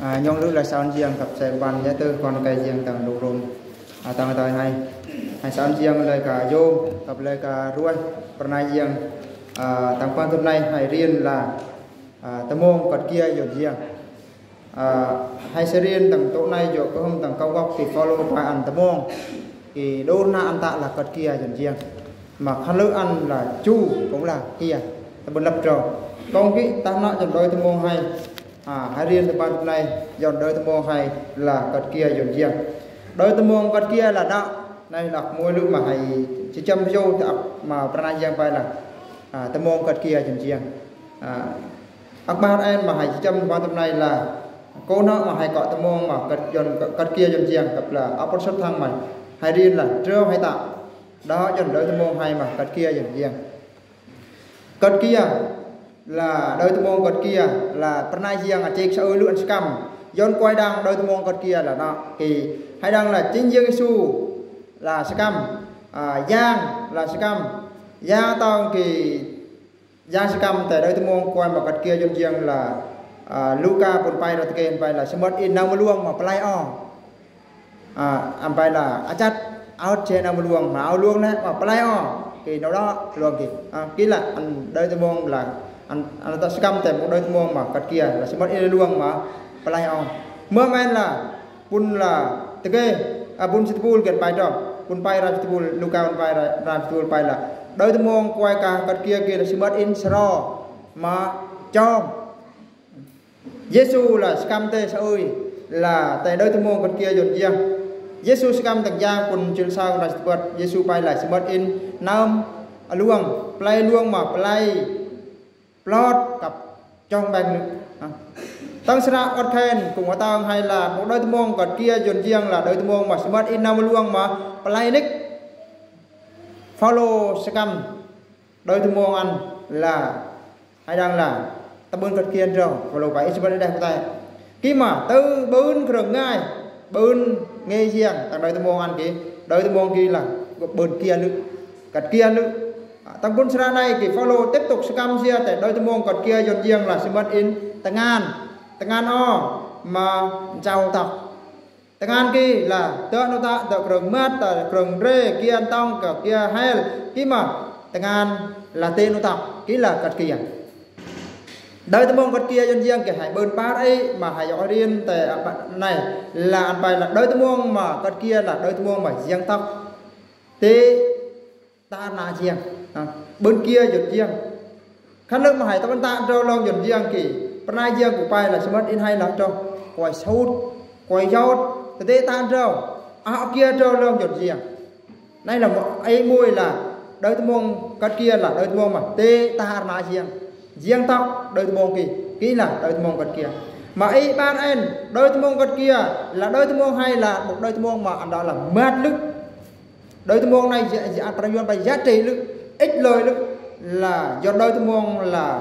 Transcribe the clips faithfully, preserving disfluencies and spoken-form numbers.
Ă, nhŏng lư̆ lai sơ̆ ăn jiăng cắp sĕ ban ya tơ kon kai jiăng tang luk rum. Ă, tang tai hai. Hai sơ̆ ăn jiăng lai ka yôm, cắp lai ka ruai, pơrnai jiăng, ă, tang păng tŭm nai hai rien la, ă, tơmong kăt kia yon jiăng. Ă, hai sơ̆ rien tang tŭm nai yua kơhŭm tang kâu gŏk ki follow pa ăn tơmong. Ki đur na ăn tă la kăt kia yon jiăng. Mă khăn lư̆ ăn la chu, kông la kia. Tơbơ̆n lăp trô. Kông ki ta nă yon đơi tơmong hai. Ă, hai rien tơpăn tŭm nai, yon đơi tơmong hai la kăt kia yon jiăng. Đơi tơmong kăt kia la nă, nai la mui lư̆ mă hai, si chăm pơjâu tơ ăp mă pơrnai jiăng pai la. Ă, tơmong kăt kia yon jiăng. Ă, ăk bar en mă hai si chăm tơpăn tŭm nai la, kông nă mă hai kŏ tơmong mă kăt yon, kăt kia yon jiăng, cắp la, ăp pơsăt thăng mă. Hai rien la, trô hai tă. Đa yon đơi tơmong hai mă kăt kia yon jiăng. Kăt kia, la đơi tơmong kăt kia, la pơrnai jiăng a chek sơ̆ ơi lư̆ ăn sơkăm. Yon kuai đang đơi tơmong kăt kia la nă, ki hai đang la chính Yêsu la sơkăm, ă, Yang la sơkăm, Yang tong ki Yang sơkăm tơ đơi tơmong kuai mă kăt kia yon jiăng la, ă, Luka pŭn pai ra tơkeng pai la, sơmăt in nau mơluông mă pơlai ong. Ă, ăn pai la, achăt, aŭt che nau mơluông, mă aŭ luông nă, mă pơlai ong. Ki nau đă, luông ki. Ă, ki la, ăn đơi tơmong la, ăn, ăn ta sơkăm tơ mŭk đơi tơmong mă kăt kia, la sơmăt in luông mă pơlai ong. Mơm en la, pŭn la, tơkeng, ă, pŭn si tơpul kĕt pai trô. Pŭn pai ra si tơpul, Luka pŭn pai ra, ra si tơpul pai la. Đơi tơmong kuai ka kăt kia ki la sơmăt in sơro, mă chong. Yêsu la sơkăm tơ sơ̆ ơi, la tơ đơi tơmong kăt kia yon jiăng. Yêsu sơkăm tang jang pŭn chil sau na sơbăt, Yêsu pai la sơmăt in nơm, ă, luông, pơlai luông mă, pơlai plot cắp chong beng lư̆. Ă. Tang sra ot khen, kông wa tang hai la, mŭk đơi tơmong kăt kia yon jiăng la, đơi tơmong mă sơmăt in nau mơluông mă, pơlai nik. Follow sơkăm. Đơi tơmong ăn la, hai đang la, tơbơ̆n kăt kia trô, follow pai, ih sơmăt đeh kơtai. Ki mă, tơ bơ̆n krơ̆ng ngai, bơ̆n nge jiăng, tang đơi tơmong ăn ki, đơi tơmong ki la, bơ̆n kia lư̆, kăt kia lư̆. Ă, tang pŭn sra nai ki follow, tiếp tục sơkăm sia tơ, đơi tơmong kăt kia yon jiăng la, sơmăt in, tơngan, tơngan o, mă, chau tăk. Tơngan ki la, tơ nŭ tăk, tơ krơ̆ng măt, tơ krơ̆ng dre, kia tong, kơ kia hel, ki mă, tơngan la tơ nŭ tăk, ki la kăt kia. Đơi tơmong kăt kia yon jiăng ki hai bơ̆n par ơi, mă hai yŏk rien tơ, ă, nai, la ăn pai la, đơi tơmong mă kăt kia la, đơi tơmong mă jiăng tăk. Tơ tă na jiăng, ă, bơ̆n kia yon jiăng. Khăn lư̆ mă hai tơbơ̆n tă trô lơ̆ng yon jiăng ki, pơrnai jiăng kơ pai la sơmăt in hai la trô, kuai saut, kuai yaut, tơ tơ tă trô, ă, kia trô lơ̆ng yon jiăng. Nai la mă, ơi mui la, đơi tơmong kăt kia la, đơi tơmong mă, tơ tă na jiăng. Jiăng tăk, đơi tơmong ki, ki la, đơi tơmong kăt kia. Mă ơi bar en, đơi tơmong kăt kia, la đơi tơmong hai la, mŭk đơi tơmong mă, ăn đă la, măt lư̆. Đơi tơmong nai, ya, ya, pơrnai yuan pai ya trê lư̆, ích lợi lư̆, la, yon đơi tơmong la,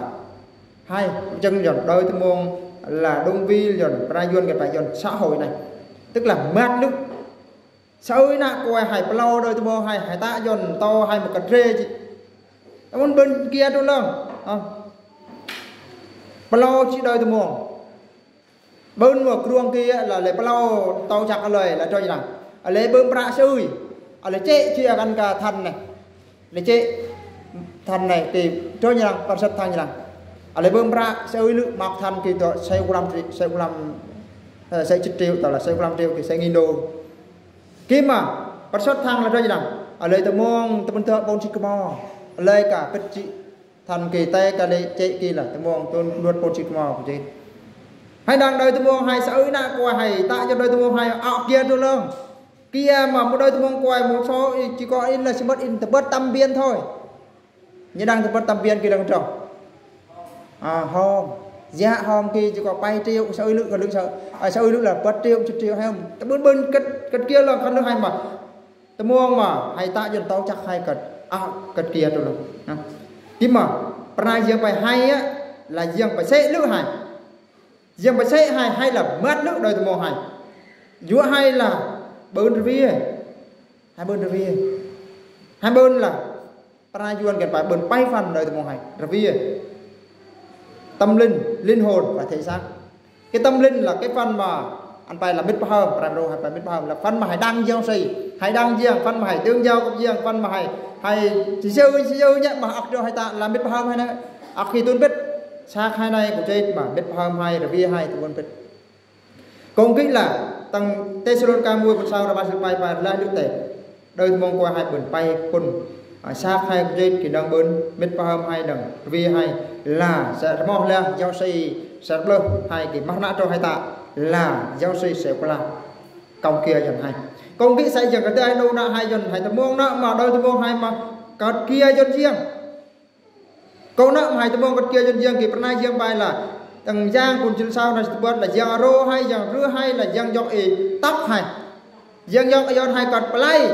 hai, jăng yon đơi tơmong la, đung vil yon, pơrnai yuan kơ pai yon xã hội nai. Tức là măt lư̆. Sơ̆ ơi nă kuai hai pơlâu đơi tơmong hai, hai tă yon tô hai mă kăt trê ji. Tơmong bơ̆n kia trô lơ̆ng. Ă. Pơlâu ji đơi tơmong. Bơ̆n mă kruang kia la lĕ pơlâu tâu chăk alơi la trôi nang. Alơi bơ̆n prăk sui. Alơi chê chia kăn kơ than nai. Lĕ chê than nai ki trôi nang pơrsăt than nang. Alơi bơ̆n prăk sui lư̆ mă than ki tơ sui kulam tri, sui kulam, ơ, sui chit triệu tơ la sui kulam triệu ki sui nghìn đô. Ki mă pơrsăt than la trôi nang. Alơi tơmong tơmong tơ pôn chit kơmâo. Alơi kơ pit chit than ki tơ kơ lĕ chê ki la tơmong tơmong đuăt pôn chit kơmâo kơ chê. Hai đang đơi tơmong hai sui nă kuai hai tă yon đơi tơmong hai ăk kia trô lơ̆ng. Kia mă mŭk đơi tơmong kuai mŭk sui, ih, ji kơ in la sơmăt in tơbơ̆t tăm biên thôi. Nhi đang tơbơ̆t tăm biên ki lăng trô. Ă, hom. Yă hom ki ji kơ pai triệu, sui lư̆ kơ lư̆ sui. Ă, sui lư̆ la bơ̆t triệu, chit triệu hom. Tơbơ̆n bơ̆n kăt, kăt kia lơ̆ng khăn lư̆ hai mă. Tơmong mă, hai tă yon tô chăk hai kăt. Ă, kăt kia trô lơ̆ng. Ă. Ki mă, pơrnai jiăng pai hai ă, la jiăng pai sĕ lư̆ hai. Jiăng pai sĕ hai, hai la măt lư̆ đơi tơmong hai. Yua hai la bơ̆n rvie. Hai bơ̆n rvie. Hai bơ̆n la pơrnai yuan kơ pai bơ̆n pai phần đơi tơmong hai. Rvie. Tâm linh, linh hồn và thể xác. Cái tâm linh là cái phần mà ăn phải là mít pơhơm, pơrai rô hai phải mít pơhơm là phần mà hãy đăng giăng si, hãy đăng giăng, phần mà hãy tương giao cặp giăng, phần mà hãy, hãy si siêu, si siêu nhé mà ăk đô hai ta là mít pơhơm hai nè. Ăk khi tun bit, sa hai nè, cũng chết mà mít pơhơm hai, rơ vi hai, tun bit. Cũng kí là tăng Tê-sô-lô-ni-ca mười, phần sau là ba sư pai pai, là lưỡi tê. Đơi tơmông kơ hai bơ̆n pai pun. À, sa hai kơ jêt kơ đăng bơ̆n, mít pơhơm hai đăng, rơ vi hai, là, sa rơmoh lah, giăng si, sa rơblơh hai kơ mah rơnă trô hai ta, là, giăng si, sa kơ lah. Kông kia giăng hai. Kông kia sa giăng kơ đơi nô nă hai giăng hai tơmông nă, mà đơi tơmông hai mà, kơt kia giăng giăng. Kông nă mà hai tơmông kơt kia giăng giăng kơ pơrnai giăng pai là, tăng giăng pun jil sau nă tơbơ̆t là giăng rô hai, giăng rưh hai, là giăng giŏk i tăk hai. Giăng giŏk i yon hai kơt pơlai.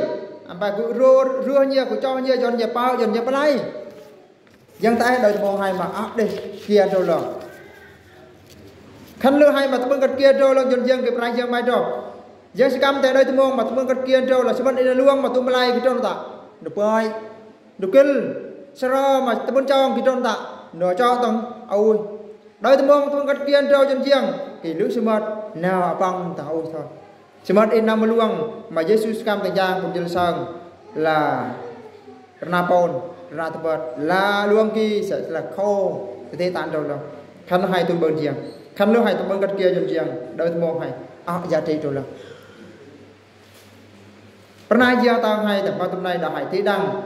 Ăn pai kơ rô, rưh nhia, kơ chŏ nhia, yon nhia pao, yon nhia pơlai. Giăng tai đơi tơmông hai mà ăk đeh kia đô lơ̆ng. Khăn lưh hai mà tơmông kơt kia đô lơ̆ng giăng giăng kơ pơrnai giăng pai đô. Giăng si kăm tai đơi tơmông mà tơmông kơt kia đô là sơmơ̆t i nă luông mà tơmông pơlai kơ đô ta. Nă pai. Nă kil, sơrơ mà tơmơ̆n chong kơ đon ta, nă chong tong, ôi. Đơi tơmông tơmơ̆n kơt kian đao giăng giăng, kơ lưh sơmơ̆t, nao apang tong, ôi, thôi. Sơmơ̆t i nă mơluang, mà Yêsu kăm tơjang pun jil sang, là, rơnă pon, rơnă tơbơ̆t, là luang kơ, sa, là khô, tơtê tan đao lơ̆ng. Khăn hai tơmơ̆n giăng, khăn lưh hai tơmơ̆n kơt kian giăng giăng, đơi tơmông hai, ăk, giá trị đao lơ̆ng. Pơrnai giăng tang hai, tang ba tơm nai đa hai ti đăng.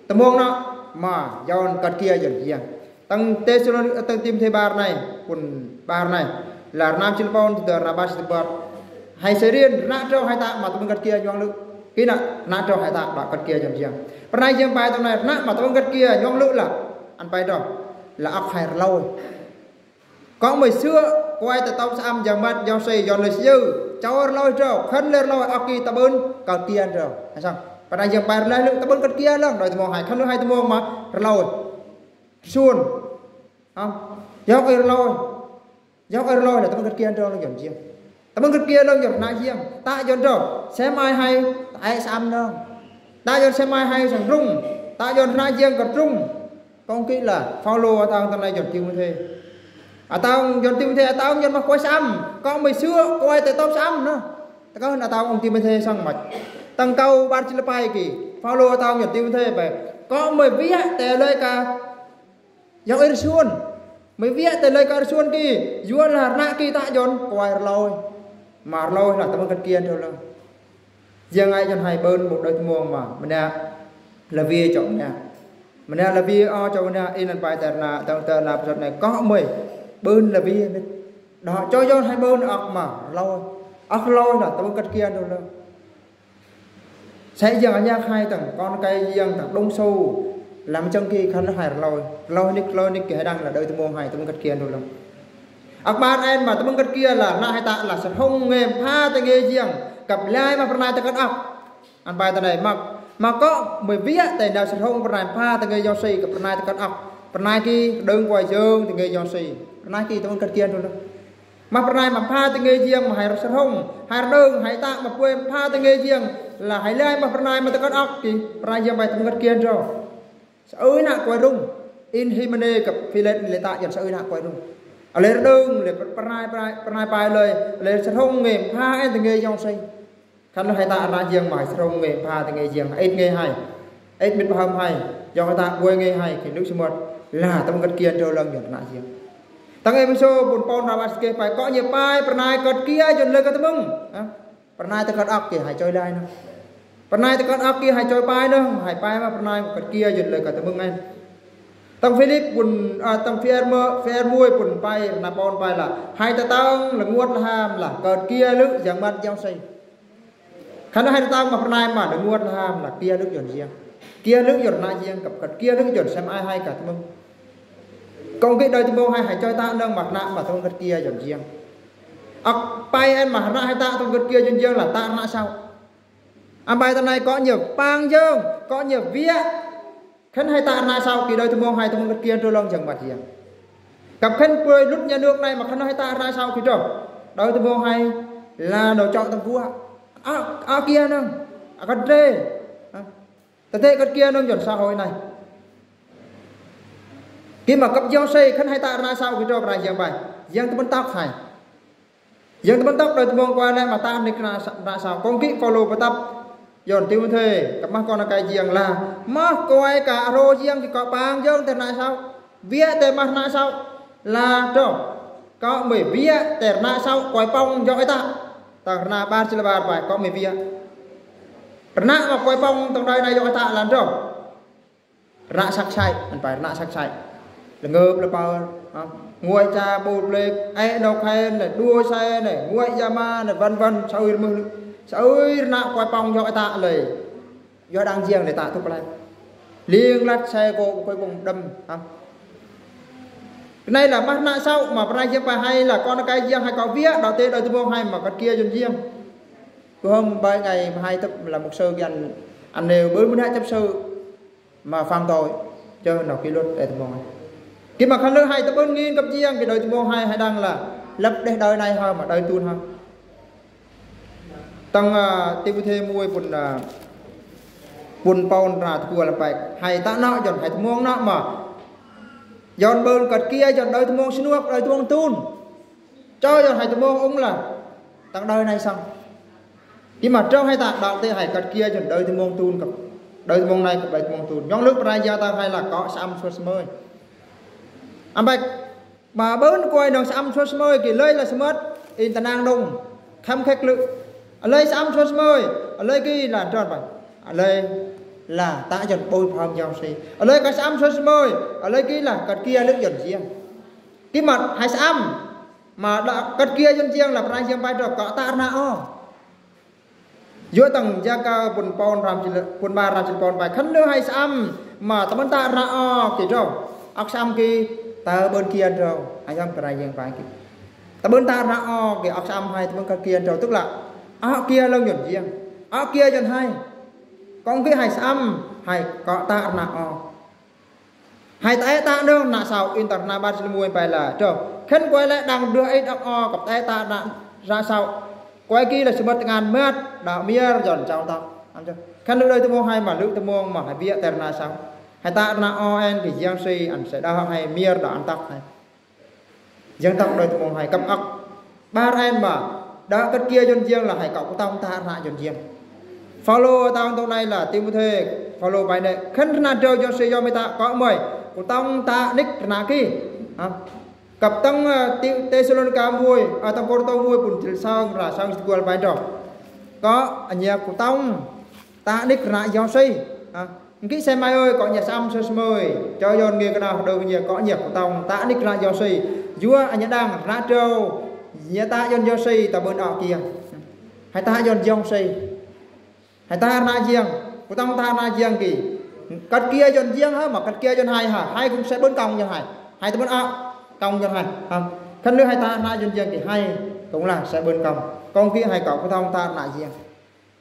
Tơmông nă, mà, yon kơt kia yon giăng. Tang Tê-sô-lô-ni-ca, tang Timôthê bar nai, pun bar nai. Là rơnam chil pon, tơ rơnam ba chil băt. Hai sơrin, rơnă trô hai ta, mà tơmông kơt kia yon lưh. Kơ nă, rơnă trô hai ta, mà kơt kia yon giăng. Pơrnai giăng pai tơm nai, rơnă, mà tơmông kơt kia yon lưh là. Ăn pai đo. Là ăk hai rơlôi. Kông mơi sư̆, kuai tơ tŏp sơăm giăng măt, giăng si, yon lơi siu. Chao rơlôi trô, khăn lơi rơlôi, ăk kơ tơbơ̆n, kơt kian trô. Hă song, pơrnai giăng pai rơlôi lưh, tơbơ̆n kơt kian lơ̆ng, đơi tơmông hai, khăn lưh hai tơmông mà, rơlôi. Suôn. Hă? Yon i rơlôi. Yon i rơlôi là tơbơ̆n kơt kian trô lơ̆ng yon giăng. Tơbơ̆n kơt kian lơ̆ng yon nă giăng. Ta yon trô, sem ai hai, ta ai sơăm lơ̆ng. Ta yon sem ai hai sang rung. Ta yon nă giăng kơt rung. Kông kí là Phao-lô atong tang nai yon Timôthê. Atong yon Timôthê, atong yon mă kuai sơăm. Kông mơi sư̆, kuai tơ tŏp sơăm nă. Tơ kơ atong ung Timôthê sang măt. Tang kâu bar chil pai kơ. Phao-lô atong yon Timôthê pai. Kông mơi wiă tơ lơi kơ yon i rơsuôn. Mơi wiă tơ lơi kơ rơsuôn kơ. Yua là rơnă kơ ta yon kuai rơlôi. Mà rơlôi là tơbơ̆n kơt kian trô lơ̆ng. Giăng ai yon hai bơ̆n một đôi tơmông mà. Mơnă là wiê chŏ mơnă. Mơnă là wiê o chŏ mơnă, i năn pai tơ rơnă, tơ, tơ rơnă pơsăt nai, kông mơi. Bơ̆n là wiê mĭt. Đo chŏ yon hai bơ̆n ăk mà, rơlôi. Ăk rơlôi là tơbơ̆n kơt kian trô lơ̆ng. Sa giăng anhăk hai tang, kon kai giăng tang, đung sâu. Lăm chăng kơ khăn lưh hai rơlôi. Rơlôi nik, rơlôi nik kơ hai đăng là đơi tơmông hai, tơbơ̆n kơt kian trô lơ̆ng. Ăk bar en mà tơbơ̆n kơt kian là, nă hai ta là sơr hông ngem pha tơ ngê giăng. Kăp lai mă pơrnai tơkăt ăk. Ăn pai tơ nai mă, mă kông mơi wiă tơ nao sơr hông pơrnai pha tơ ngê giăng si, kăp pơrnai tơkăt ăk. Pơrnai kơ đơ̆ng kuai giăng tơ ngê giăng si. Pơrnai kơ tơbơ̆n kơt kian trô lơ̆ng. Mă pơrnai mă pha tơ ngê giăng mă hai sơr hông. Hai đơ̆ng, hai ta mă kuai pha tơ ngê giăng. Là hai lai mă pơrnai mă tơkăt ăk kơ. Pơrnai giăng pai tơbơ̆n kơt kian trô. Sa ơi nă kuai rung. In hi mơnê kăp Philip lĕ ta yon sa ơi nă kuai rung. A lĕ đơ̆ng, lĕ pơrnai, pơrnai, pơrnai pai lơi, lĕ sơr hông ngem pha en tơ ngê giăng si. Khăn lưh hai ta rơnă giăng mă hai sơr hông ngem pha tơ ngê giăng, ĕt ngê hai. Ĕt mĭt pơhơm hai, giăng hai ta kuai ngê hai, kơ lưh sơmơ̆t. Là tơbơ̆n kơt kian trô lơ̆ng yon rơnă giăng. Tang Êphêsô pun pon rơnam ba sư kơ pai, kông nhe pai pơrnai kơt kian yon lơi kơ tơmơ̆ng. Hă? Pơrnai tơkăt ăk kơ hai choi lai nă. Pơrnai tơkăt ăk kơ hai choi pai nă, hai pai mă pơrnai kơt kian yon lơi kơ tơmơ̆ng en. Tang Philip pun, a, tang Phêrmơ, Phêrmơ pun pai, rơnam pon pai là. Hai tơtang lơnguăt lơham là, kơt kian lưh, giăng măt giăng si. Khăn lưh hai tơtang mă pơrnai mă lơnguăt lơham là, kian lưh yon giăng. Kian lưh yon rơnă giăng, kăp kơt kian lưh yon sem ai hai kơ tơmơ̆ng. Kông kơ đơi tơmông hai, hai choi ta nơ̆ng mă rơnă mă tơmơ̆ng kơt kian yon giăng. Ăk pai en mă rơnă hai ta tơmơ̆ng kơt kian yon giăng là ta rơnă sau. Ăn pai tơ nai kông nhe pang giăng, kông nhe wiă. Khăn hai ta rơnă sau kơ đơi tơmông hai tơmơ̆ng kơt kian trô lơ̆ng giăng măt giăng. Kăp khăn pơi lŭt nhà nước nai mă khăn hai ta rơnă sau kơ đơi. Đơi tơmông hai là nao chŏ tơm kuă. A, a kian nơ̆ng. A kơt đe. Hă? Tơtê kơt kian nơ̆ng yon xã hội nai. Kơ mă kăp giăng si khăn hai ta rơnă sau kơ đơi pơrnai giăng pai. Giăng tơbơ̆n tăk hai. Yang tơpơ̆n tŏk đôi tơmông kơ neh mă tă nik rơnă săo, rơnă săo. Kông kĭ Pôlô pơtăp Yôhan Timôthê, kơ mah kon nơkai jiăng lah, mah kơway ka ro jiăng kĭ kŏ păng jơ̆ng tơ rơnă săo. Biă tơ mah rơnă săo lah dŏ. Kŏ mơi biă tơ rơnă săo kơway pŏng jŏk ê tă. Tang rơnă ƀar jĭt ƀar pai kŏ mơi biă. Rơnă mă kơway pŏng tang đơi nai jŏk ê tă lah dŏ. Rơnă săk sai, ăn pai rơnă săk sai. Lơngơp lơpar, ha. Nguai cha ƀu blek, ê nŏk hên, đuaĭ sai, nguai yama, vân vân, sa ơi mưh, sa ơi rơnă kơway pŏng jŏk ê tă lơi. Yua đang jiăng lơi tă tŭk lơi. Ling lăt sai kơ kơway pŏng đăm, ha. Kơ nây lah mah rơnă săo, mă pơnai jiăng pai hai lah kon nơkai jiăng hai kŏ biă, đŏ tê đôi tơmông hai mă kăt kiơ jôn jiăng. Kơ hôm bai ngai mă hai tŭp lah mục sư kiăng ăn nêu bơ̆n bơnai chấp sự. Mă phạm tội, chơ nŏ kỷ luật đôi tơmông. Kĭ mă khăn lơ hai tơpơ̆n ngin kăp jiăng kĭ đôi tơmông hai hai đang lah lăp đeh đơi nai hơ mă đơi tun hơ. Tang, a, Timôthê mui pŭn, a, pŭn Pôl rơnă tơkual pai. Hai tă nŏ jôn hai tơmông nŏ mă. Jôn bơ̆n kăt kiơ jôn đôi tơmông sơnuăk đôi tơmông tun. Chơ jôn hai tơmông ung lah tang đơi nai săng. Kĭ mă trong hai tă đăo tê hai kăt kiơ jôn đôi tơmông tun kăp. Đôi tơmông nai kăp đôi tơmông tun. Nhŏng lŭk pơrai jiăng tang hai lah kŏ sơăm sua sơmơi. Ăn pai mă bơ̆n kơway nŏng sơăm sua sơmơi kĭ lơi lah sơmơt in tơnăng đŭng. Khăm khĕk lŭk. Lơi sơăm sua sơmơi. Lơi kĭ lah trơn pai. Lơi lah tă jôn ƀôi pham jao si. Lơi kăt sơăm sua sơmơi. Lơi kĭ lah kăt kiơ lŭk jôn jiăng. Kĭ mă hai sơăm. Mă đa kăt kiơ jôn jiăng lah pơnai jiăng pai dŏ kŏ tă rơnă ơ. Yua tang Yakơ pŭn Pôl rơnă jĭt, pŭn ƀar rơnă jĭt Pôl pai. Khăn lơ hai sơăm mă tơpơ̆n tă rơnă ơ kĭ dŏ. Ŏk sơăm kĭ tơbơ̆n kiơ dŏ. Ayong pơnai jiăng pai kĭ. Tơpơ̆n tă rơnă ơ kĭ ŏk sơăm hai tơpơ̆n kăt kiơ dŏ tŭk lah. Ŏk kiơ lŏng jôn jiăng. Ŏk kiơ jôn hai. Kông kĭ hai sơăm hai kŏ tă rơnă ơ. Hai tă ê tă nơh rơnă săo in tang rơnă ƀar jĭt mui pai lah dŏ. Khăn kơway lĕ đang dŏ ê đŏk ơ kăp tă ê tă rơnă, rơnă săo. Kơway kĭ lah sơmơt tơngan mơt đăo mier jôn chao tŏk. Ăn chơ. Khăn lŭk đôi tơmông hai mă lŭk tơmông mă hai biă tơ rơnă săo. Hai tă rơnă ơ en kĭ jiăng si ăn sĕ đăo hai mier đăo ăn tŏk hai. Jiăng tŏk đôi tơmông hai kăp ŏk. Ƀar en mă đa kăt kiơ jôn jiăng lah hai kŏ kơtong tă rơnă jôn jiăng. Pôlô tang tŏ nai lah Timôthê, Pôlô pai nê khăn rơnă dâu jôn si yom ê tă kŏ mơi kơtong tă nik rơnă kĭ. Ha. Kăp tang, a, Tê-, Têsalônika mui, a, tang Kôrintô mui pŭn jĭt song rơnă song jĭt tơkual pai dŏ. Kŏ anhia kơtong tă nik rơnă jôn si. Ha. Ngĭ sơmai ơi, kŏ nhia sơăm sua sơmơi. Chơ yôn ngê kơna hơđơ ngă nhia kŏ nhia kơtong tă nik rơnă jôn si. Yua anhia đang rơnă dâu nhia tă jôn jôn si tơbơ̆n ŏk kiơ. Hai tă jôn jôn si. Hai tă rơnă jiăng. Kơtong tă rơnă jiăng kĭ. Kăt kiơ jôn jiăng hă, mă kăt kiơ jôn hai hă. Hai kông sĕ bơ̆n kông jôn hai. Hai tơbơ̆n ŏk kông jôn hai. Ha. Khăn lơ hai tă rơnă jôn jiăng kĭ hai kông lah sĕ bơ̆n kông. Kông kĭ hai kŏ kơtong tă rơnă jiăng.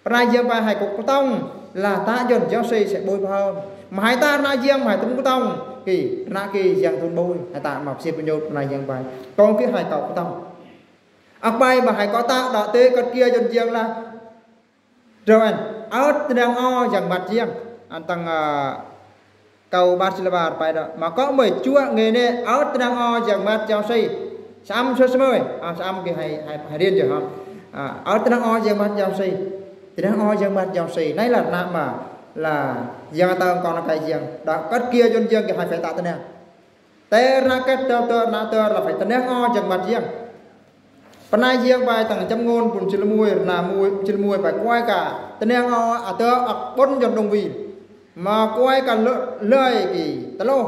Pơnai jiăng pai hai kŏ kơtong lah tă jôn jôn si sĕ ƀôi pham. Mă hai tă rơnă jiăng mă hai tơm kơtong kĭ rơnă kĭ jiăng tŭn ƀôi. Hai tă mă pơsir pơnhôt pơnai jiăng pai. Kông kĭ hai kŏ kơtong. Ăk pai mă hai kŏ tă đăo tê kăt kiơ jôn jiăng lah. Dâu en. Ơ̆t tơnăng ơ jiăng măt jiăng. Ăn tang, a, Kâo ƀar jĭt lơ ƀar pai dŏ. Mă kŏ mơi chuă ngê nê, ơ̆t tơnăng ơ jiăng măt jao si. Sơăm sua sơmơi. A, sơăm kĭ hai, hai, hai rien jơ hŏ. A, ơ̆t tơnăng ơ jiăng măt jao si. Tơnăng ơ jiăng măt jao si. Nai lah rơnă mă. Lah, jiăng tơ̆ng kŏ nơkai jiăng. Đa kăt kiơ jôn jiăng kĭ hai phải tă tơnăng. Tơ rơnă kĕt tơ, tơ rơnă tơ lah phải tơnăng ơ jiăng măt jiăng. Pơnai jiăng pai tang Châm Ngôn pŭn jĭt lơ mui, rơnă mui, jĭt lơ mui pai kơway ka tơnăng ơ, a, tơ ăk ƀon jôn đŭng vi. Mă kơway ka lơ-, lơi kĭ tơlôh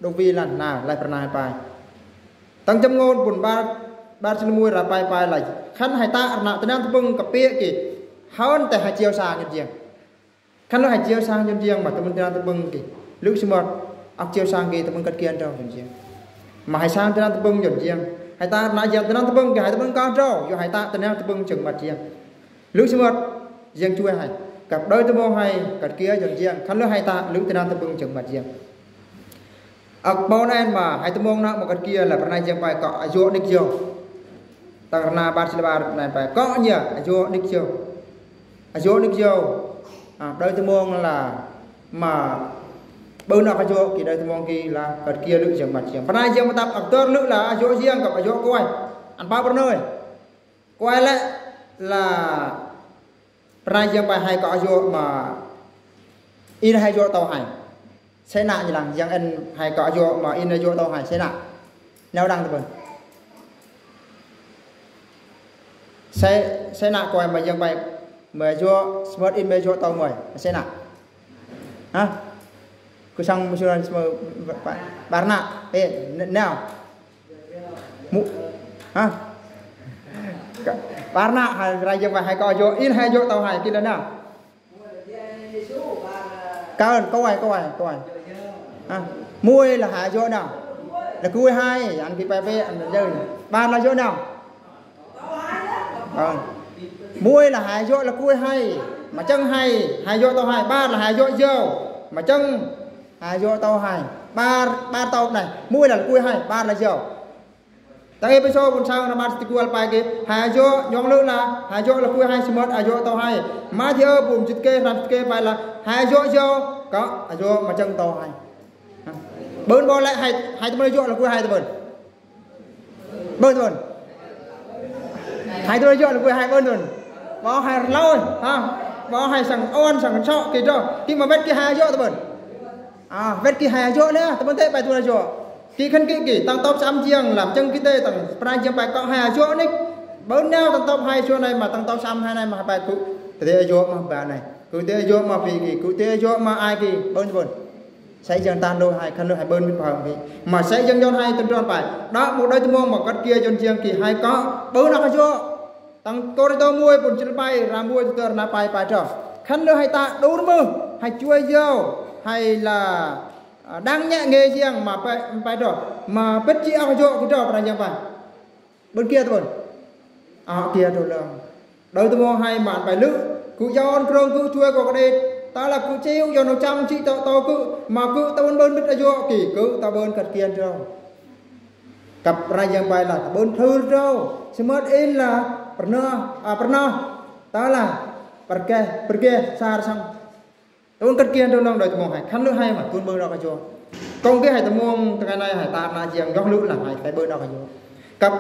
đŭng vi lăn nă, lai pơnai pai. Tang Châm Ngôn pŭn ƀar, ƀar jĭt lơ mui ră pai pai lai. Khăn hai tă rơnă tơnăng tơpơ̆ng kơpĭ kĭ. Hơn tơ hai chiêu sang jôn jiăng. Khăn lơ hai chiêu sang jôn jiăng mă tơpơ̆n tơnăng tơpơ̆ng kĭ. Lŭk sơmơt, ăk chiêu sang kĭ tơpơ̆n kăt kiơ dâu jôn jiăng. Mă hai sang tơnăng tơpơ̆ng jôn jiăng. Hai tă rơnă jiăng tơnăng tơpơ̆ng kĭ hai tơpơ̆n kơ dâu. Yua hai tă tơnăng tơpơ̆ng jơ̆ng măt jiăng. Lŭk sơmơt, jiăng chuă hai. Kăp đôi tơmông hai, kăt kiơ jôn jiăng. Khăn lơ hai tă, lŭk tơnăng tơpơ̆ng jơ̆ng măt jiăng. Ăk ƀon en mă, hai tơmông nă mă kăt kiơ lah pơnai jiăng pai kŏ, a, yua nik yua. Tang rơnă ƀar jĭt lơ ƀar nai pai. Kŏ nhia, a, yua nik yua. A, yua nik yua. A, đôi tơmông lah mă ƀon ăk a yua kĭ đôi tơmông kĭ lah kăt kiơ lŭk jiăng măt jiăng. Pơnai jiăng mă tăp ăk tơr lŭk lah a yua jiăng kăp a yua kơway. Ăn pă pơnơi. Koi lĕ la pran jeng pai hai kơ ajo ma in hai ajo tâu hai. Sĕ nă nhi lăng, yang en hai kơ ajo ma in ajo tâu hai, sĕ nă. Nao đăng tơ bơn. Sĕ, sĕ nă koi ma yang pai ma ajo, smut in ma ajo tâu mơi. Sĕ nă. Ha? Ku sang musuran semua ba-, ba-, barna. Eh, n-, nao. Mu-, ha? Ka-, barna, hai, pran jeng pai hai kơ ajo, in hai ajo tâu hai, kila nao. Kaun, kawai, kawai, kawai. Ha? Muai la hai ajo nao. La kui hai, ăn ki pai pe, ăn la jơ. Bar la ajo nao. Vâng. Muai la hai ajo la kui hai. Ma chơ̆ng hai, hai ajo tâu hai, bar la hai ajo jơ. Ma chơ̆ng hai ajo tâu hai. Bar, bar tâu nai. Muai la la kui hai, bar la jơ. Tang Êphêsô bun sang rơmăn sa tơkual pai kơ hai ajo, nhŏng lơ la hai ajo la kui hai, smut ajo tâu hai. Mathiơ bun jĭt kơ rơmăn sa tơkual pai la hai ajo jơ, kơ ajo ma chơ̆ng tâu hai. Bơn bơ lĕ hai, hai tơmăn ajo la kui hai tơmăn. Bơn tơmăn. Hai tơmăn ajo la kui hai bơn tơmăn. Bơ hai rlau, ha. Bơ hai sang ôn sang sŏ kơ dro. Ki ma bĕt kơ hai ajo tơmăn. A, bĕt kơ hai ajo nă, tơmăn tĕ pai tơmăn ajo. Ki khân ki ki, tăng tŏp săm jiăng, lăm chơ̆ng ki tĕ, tăng pran jeng pai kơ hai ajo nik. Bơn nao tăng tŏp hai ajo nai ma, tăng tŏp săm hai nai ma pai kơ tĕ ajo ma ba nai. Kơ tĕ ajo ma pi ki, kơ tĕ ajo ma ai ki, bơn bơn. Sĕ jiăng tăng lu hai, khân lu hai bơn mit pa ki. Ma sĕ jiăng yon hai tơdron pai. Đă mŭt đơi tơmong ma kăt kia yon jiăng ki hai kơ bơn nao ajo. Tăng Kôrintô muai bun jĭt pai, rơmăn muai tơdron nao pai pai dro. Khân lu hai ta đur mơ̆, hai chuai jơ, hai la, a, đang nhă ngơi jiăng ma pai, pai dro. Ma bĕt chi ăk ajo kơ dro pran jeng pai. Bơn kia tơbơn. A, kia dro lăng. Đơi tơmong hai mă pai lŭ, kơ yon krong kơ chuai kơ kơđet. Tơlah kơ chiu yon nô chăm chi tơ tơ kơ, ma kơ tơbơn bơn bĕt ajo ki, kơ tơbơn kăt kia dro. Kăp pran jeng pai la, tơbơn thur dro. Smut in la, pernah, a, pernah. Tơlah, pơrkeh, pơrkeh, sar sang. Tơbơn kăt kia dro lăng đơi tơmong hai. Khân lŭ hai mă, tơbơn bơn đŏk ajo. Kông kơ hai tơmong, tơkai nai hai tar na jiăng, yŏk lŭ la hai, tơbơn bơn đŏk ajo. Kăp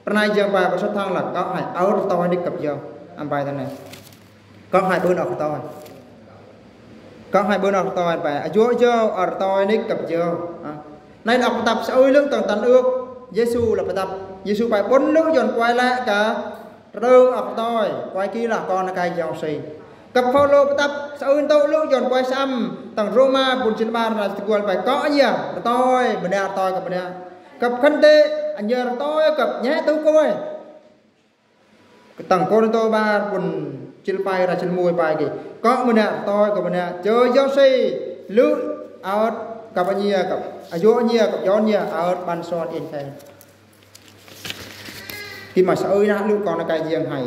pran jeng pai, pơsăt thăng la, kăp hai, aur tơ hai nik kăp jơ. Ăn pai tơ nai. Kăp hai bơn đŏk tơ hai. Kăp hai bơn đŏk tơ hai pai. Ajo jơ, aur tơ hai nik kăp jơ. A. Nai đŏk pơtăp sa ơi lŭ tăng tăn ước. Yêsu la pơtăp. Yêsu pai bơn lŭ yon kuai lĕ kơ Rơđơ̆ng ăk rơtoi, kuai ki lah kon na kai jao si. Kăp Phôlô pơtăp sa ưn tŭ lŭ Yuan kuai sam, tang Rôma bun jil ƀar na tơgual pai kŏ ña rơtoi, bơnă rơtoi kăp bơnă. Kăp khân tê, añăr rơtoi kăp ñe tŭ kuai. Tang Kôrintô ƀar bun jil pai ra jil muai pai ki. Kŏ bơnă rơtoi kăp bơnă, jơ jao si, lŭ aôt kăp ña kăp, ayo ña kăp, Yuan ña aôt ƀan son in thai. Ki mă sa ơi na lŭ kon na kai jiăng hai.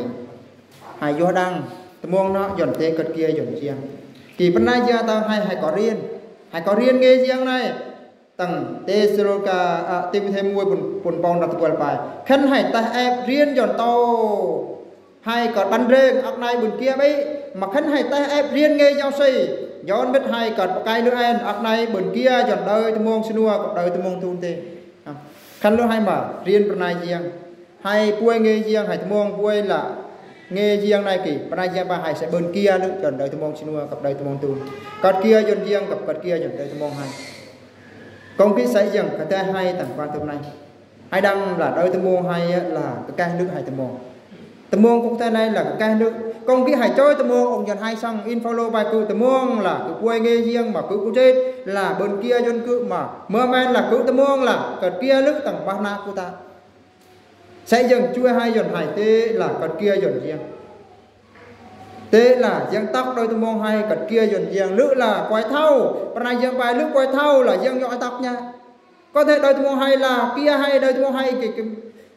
Hai yoh đang, tơmong na Yuan tê kơt kia Yuan jiăng. Ki bơnai jiăng tang hai, hai kơ rien. Hai kơ rien ngê jiăng nai. Tang Têsalônika, a, Timôthê muai bun, bun pong na tơgual pai. Khân hai tah ĕp rien Yuan tâu. Hai kơt ƀăn rêng, ăk nai bơ̆n kia ƀiă, mă khân hai tah ĕp rien ngê jao si. Yuan mĭt hai kơt pơkai lŭ en, ăk nai bơ̆n kia Yuan đơi tơmong sơnua, kăp đơi tơmong tŭn tê. A, khân lŭ hai mă, rien bơnai jiăng. Hai puai ngê jiăng, hai tơmong puai lă. Ngê jiăng nai ki, bơnai jiăng ƀă hai sa bơ̆n kia lŭ, Yuan đơi tơmong sơnua, kăp đơi tơmong tŭn. Kơt kia Yuan jiăng, kăp kơt kia Yuan đơi tơmong hai. Kông ki sa jiăng, kơt hai tang kuan tŭm nai. Hai đang la đơi tơmong hai la kơ kah lŭ hai tơmong. Tơmong kŭk tê nai la kơ kah lŭ. Kông ki hai choi tơmong ong Yuan hai sang in Phôlô bai kŭ tơmong la kơ puai ngê jiăng mă kŭ kŭ jêt la bơ̆n kia Yuan kŭ mă. Mơmen la kŭ tơmong la kơt kia lŭ tang ƀah na kŭ ta. Sa jiăng chuai hai Yuan hai tê la kơt kia Yuan jiăng. Tê la jiăng tăk đơi tơmong hai kơt kia Yuan jiăng lŭ la kuai thâu. Bơnai jiăng pai lŭ kuai thâu la jiăng yŏ tăk ña. Kơt hai đơi tơmong hai la, kia hai đơi tơmong hai ki, ki,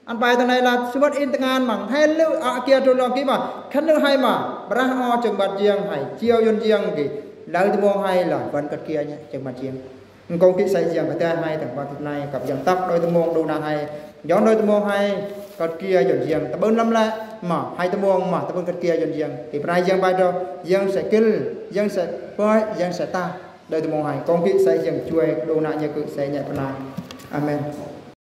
ăn pai tang nai la, sơmơ̆t in tơngan măng, hai lŭ, a, kia trôn lŏng ki mă, khân lŭ hai mă, bơrah o chơng ƀat jiăng hai, chiao Yuan jiăng ki, đơi tơmong hai la, bơ̆n kơt kia ña, chơng ƀat jiăng. Kông ki sa jiăng, kơt hai tang ƀat tŭm nai, kăp jiăng tăk đơi tơmong đu na hai, Yuan đơi tơmong hai, kơt kia Yuan jiăng, tơbơ̆n lăm lă, mă, hai tơmong mă, tơbơ̆n kơt kia Yuan jiăng, ki bơnai jiăng pai dro, jiăng sa kil, jiăng sa pơi, jiăng sa ta. Đơi tơmong hai, kông ki sa jiăng chuai, đô na ña kŭ sa ña bơnai. Amen.